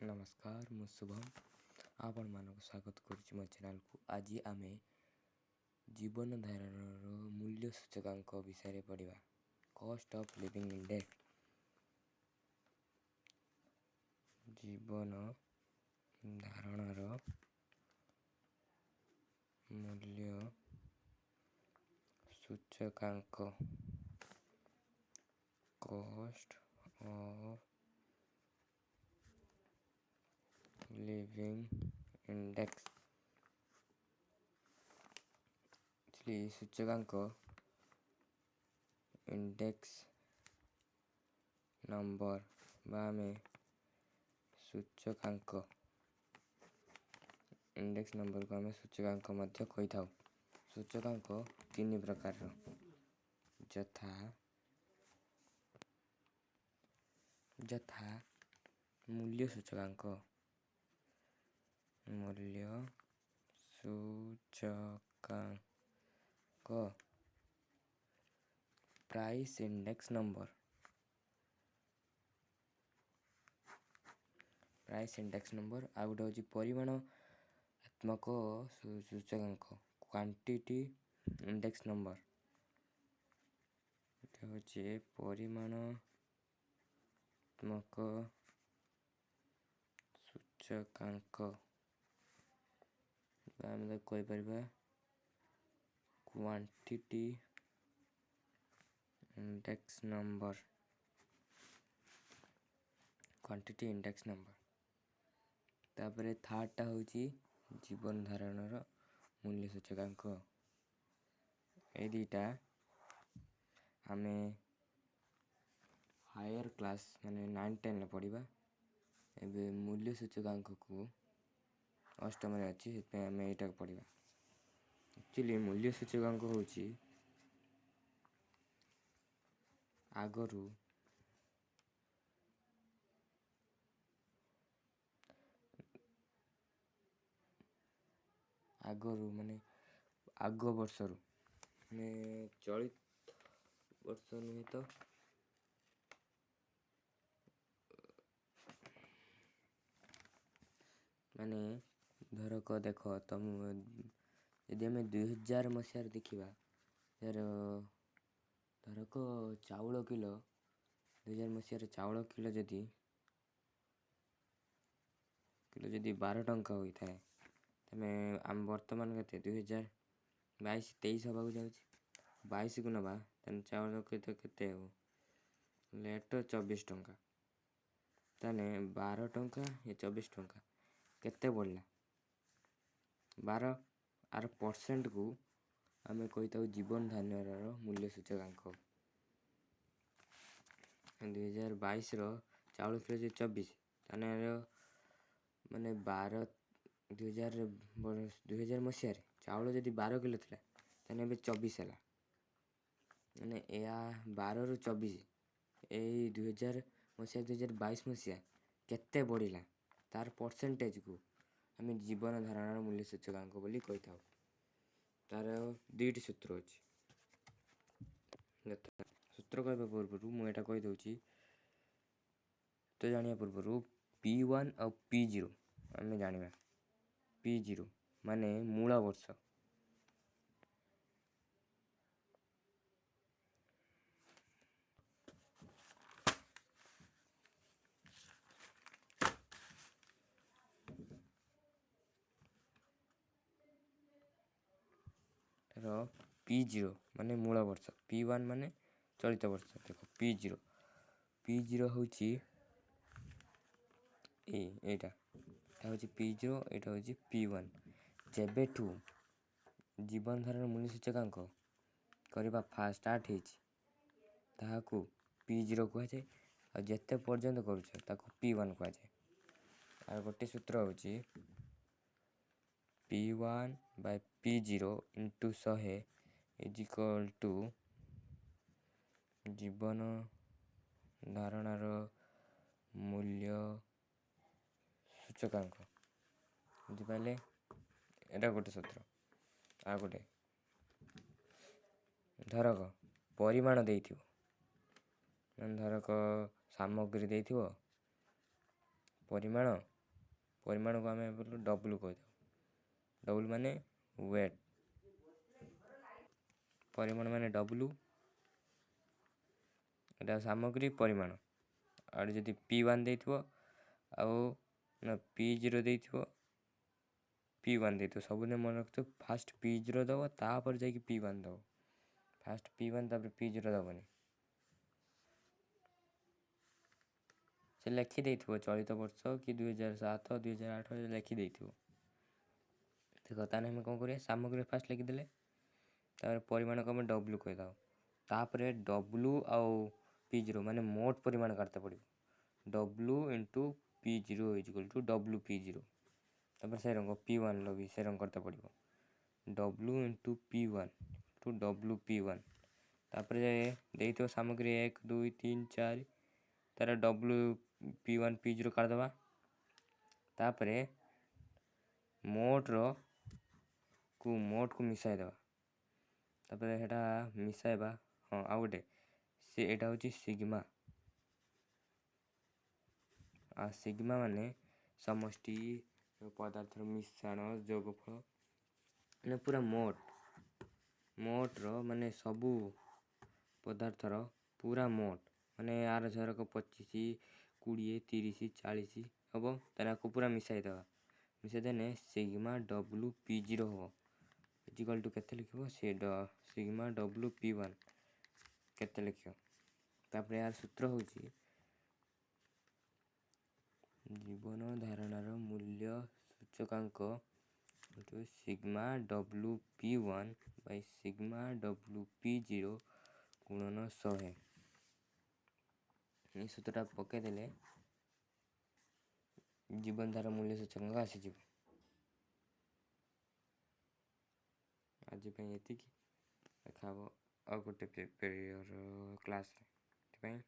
ନମସ୍କାର, ମୁଁ ଶୁଭମ, ଆପଣମାନଙ୍କୁ ସ୍ୱାଗତ କରୁଛି ମୋ ଚ୍ୟାନେଲକୁ। ଆଜି ଆମେ ଜୀବନ ଧାରଣର ମୂଲ୍ୟ ସୂଚକାଙ୍କ ବିଷୟରେ ପଢ଼ିବା, କଷ୍ଟ ଅଫ୍ ଲିଭିଂ ଇଣ୍ଡେକ୍ସ। ଜୀବନ ଧାରଣର ମୂଲ୍ୟ ସୂଚକାଙ୍କ, cost of living index. Actually ସୂଚକାଙ୍କ ଇଣ୍ଡେକ୍ସ ନମ୍ବର ବା ଆମେ ସୂଚକାଙ୍କ ଇଣ୍ଡେକ୍ସ ନମ୍ବରକୁ ଆମେ ସୂଚକାଙ୍କ ମଧ୍ୟ କହିଥାଉ। ସୂଚକାଙ୍କ ତିନି ପ୍ରକାରର, ଯଥା ମୂଲ୍ୟ ସୂଚକାଙ୍କ, ମୂଲ୍ୟ ସୂଚକାଙ୍କ, price index number, price index number. ଆଉ ଗୋଟେ ହେଉଛି ପରିମାଣାତ୍ମକ ସୂଚକାଙ୍କ, କ୍ୱାଣ୍ଟିଟି ଇଣ୍ଡେକ୍ସ ନମ୍ବର। ଏଟା ହେଉଛି ପରିମାଣାତ୍ମକ ସୂଚକାଙ୍କ ବା ଆମେ ତାକୁ କହିପାରିବା quantity index number, quantity index number. ତାପରେ ଥାର୍ଡ଼ଟା ହେଉଛି ଜୀବନ ଧାରଣର ମୂଲ୍ୟ ସୂଚକାଙ୍କ। ଏଇ ଦୁଇଟା ଆମେ ହାୟର କ୍ଲାସ୍ ମାନେ 9 10ରେ ପଢ଼ିବା। ଏବେ ମୂଲ୍ୟ ସୂଚକାଙ୍କକୁ ଅଷ୍ଟମରେ ଅଛି, ସେଥିପାଇଁ ଆମେ ଏଇଟାକୁ ପଢ଼ିବା। ଆକ୍ଚୁଆଲି ମୂଲ୍ୟ ସୂଚକାଙ୍କ ହେଉଛି ଆଗରୁ ମାନେ ଆଗ ବର୍ଷରୁ, ମାନେ ଚଳିତ ବର୍ଷ ନୁହେଁ ତ, ମାନେ ଧରକ ଦେଖ ତମ ଯଦି ଆମେ 2000 ମସିହାରେ ଦେଖିବା, ଧରକ ଚାଉଳ କିଲୋ 2000 ମସିହାରେ ଚାଉଳ କିଲୋ ଯଦି 12 ଟଙ୍କା ହୋଇଥାଏ, ତେବେ ଆମେ ବର୍ତ୍ତମାନ କେତେ 2022 23 ହେବାକୁ ଯାଉଛି, 22କୁ ନେବା, ତାହେଲେ ଚାଉଳ କେତେ ହେବ? ରେଟ୍ 24 ଟଙ୍କା। ତାହେଲେ 12 ଟଙ୍କା ଏ 24 ଟଙ୍କା କେତେ ବଢ଼ିଲା? 12 ଆର ପରସେଣ୍ଟକୁ ଆମେ କହିଥାଉ ଜୀବନ ଧାରଣର ମୂଲ୍ୟ ସୂଚକାଙ୍କ। 2022ର ଚାଉଳ କିଲୋ ଯଦି 24, ତାହେଲେ ଏହାର ମାନେ ବାର ଦୁଇ ହଜାର 2000 ମସିହାରେ ଚାଉଳ ଯଦି 12 କିଲୋ ଥିଲା, ତାହେଲେ ଏବେ 24 ହେଲା। ମାନେ ଏହା 12ରୁ 24, ଏଇ 2000 ମସିହା 2022 ମସିହା କେତେ ବଢ଼ିଲା, ତାର ପରସେଣ୍ଟେଜକୁ ଆମେ ଜୀବନ ଧାରଣର ମୂଲ୍ୟ ସୂଚକାଙ୍କ ବୋଲି କହିଥାଉ। ତାର ଦୁଇଟି ସୂତ୍ର ଅଛି। ସୂତ୍ର କହିବା ପୂର୍ବରୁ ମୁଁ ଏଇଟା କହିଦେଉଛି ତ, ଜାଣିବା ପୂର୍ବରୁ P1 ଆଉ P0 ଆମେ ଜାଣିବା। P0 ମାନେ ମୂଳ ବର୍ଷ, ର P0 ମାନେ ମୂଳ ବର୍ଷ, P1 ମାନେ ଚଳିତ ବର୍ଷ। ଦେଖ, P0 ହେଉଛି ଏଇଟା, ଏଇଟା ହେଉଛି P0, ଏଇଟା ହେଉଛି P1। ଯେବେଠୁ ଜୀବନ ଧାରଣର ମୂଲ୍ୟ ସୂଚକାଙ୍କ କରିବା ଫାଷ୍ଟ ଷ୍ଟାର୍ଟ ହେଇଛି, ତାହାକୁ P0 କୁହାଯାଏ, ଆଉ ଯେତେ ପର୍ଯ୍ୟନ୍ତ କରୁଛ ତାକୁ P1 କୁହାଯାଏ। ଆଉ ଗୋଟେ ସୂତ୍ର ହେଉଛି P1 by P0 into 100 is equal to ଜୀବନ ଧାରଣାର ମୂଲ୍ୟ ସୂଚକାଙ୍କ। ବୁଝିପାରିଲେ? ଏଇଟା ଗୋଟେ ସୂତ୍ର। ଆଉ ଗୋଟେ, ଧରକ ପରିମାଣ ଦେଇଥିବ, ମାନେ ଧରକ ସାମଗ୍ରୀ ଦେଇଥିବ ପରିମାଣ ପରିମାଣକୁ ଆମେ ଡବ୍ଲୁ କହିଥାଉ। ଡବ୍ଲୁ ମାନେ ୱେଟ୍, ପରିମାଣ ମାନେ ଡବ୍ଲୁ, ଏଇଟା ସାମଗ୍ରୀ ପରିମାଣ। ଆଉ ଯଦି ପି ୱାନ୍ ଦେଇଥିବ ଆଉ ନା ପି ଜିରୋ ଦେଇଥିବ, ପି ୱାନ୍ ଦେଇଥିବ, ସବୁଦିନ ମନେ ରଖିଥିବ ଫାଷ୍ଟ ପି ଜିରୋ ଦେବ, ତାପରେ ଯାଇକି ପି ୱାନ୍ ଦେବ। ଫାଷ୍ଟ ପି ୱାନ୍ ତାପରେ ପି ଜିରୋ ଦେବନି। ସେ ଲେଖିଦେଇଥିବ ଚଳିତ ବର୍ଷ କି 2007 2008 ଲେଖିଦେଇଥିବ। ଦେଖ, ତାହେଲେ ଆମେ କ'ଣ କରିବା? ସାମଗ୍ରୀ ଫାଷ୍ଟ ଲେଖିଦେଲେ, ତାପରେ ପରିମାଣକୁ ଆମେ ଡବ୍ଲୁ କହିଦେବା, ତାପରେ ଡବ୍ଲୁ ଆଉ ପି ଜିରୋ ମାନେ ମୋଟ ପରିମାଣ କାଢ଼ିତେ ପଡ଼ିବ। W into P zero is equal to W P zero. ତାପରେ ସେ ରଙ୍ଗ ପି ୱାନ୍ର ବି ସେ ରଙ୍ଗ କରିତେ ପଡ଼ିବ, W into P one two W P one. ତାପରେ ଦେଇଥିବ ସାମଗ୍ରୀ 1 2 3 4, ତାର W P one P zero କାଢ଼ିଦେବା, ତାପରେ ମୋଟର କୁ ମୋଟକୁ ମିଶାଇଦେବା, ତାପରେ ସେଇଟା ମିଶାଇବା। ହଁ, ଆଉ ଗୋଟେ ସେ ଏଇଟା ହେଉଛି ସିଗ୍ମା। ଆଉ ସିଗ୍ମା ମାନେ ସମଷ୍ଟି ପଦାର୍ଥର ମିଶ୍ରଣ ଯୋଗଫଳ, ମାନେ ପୁରା ମୋଟ, ମୋଟର ମାନେ ସବୁ ପଦାର୍ଥର ପୁରା ମୋଟ, ମାନେ ଆର ଝରକ 25 20 30 40 ହେବ, ତାହେଲେ ଆକୁ ପୁରା ମିଶାଇଦେବା। ମିଶାଇଦେଲେ ସିଗ୍ମା ଡବ୍ଲୁ ପି ଜିରୋ ହେବ, ଇଜିକାଲ୍ ଟୁ କେତେ ଲେଖିବ? ସେ ସିଗ୍ମା ଡବ୍ଲୁ ପି ୱାନ୍ କେତେ ଲେଖିବ? ତାପରେ ଏହାର ସୂତ୍ର ହେଉଛି ଜୀବନ ଧାରଣାର ମୂଲ୍ୟ ସୂଚକାଙ୍କ sigma W P one by sigma W P zero ଗୁଣନ 100। ଏଇ ସୂତ୍ରଟା ପକାଇଦେଲେ ଜୀବନଧାରା ମୂଲ୍ୟ ସୂଚକାଙ୍କ ଆସିଯିବ। ଆଜି ପାଇଁ ଏତିକି, ଦେଖା ହେବ ଆଉ ଗୋଟେ କ୍ଲାସ୍ରେ। ସେଥିପାଇଁ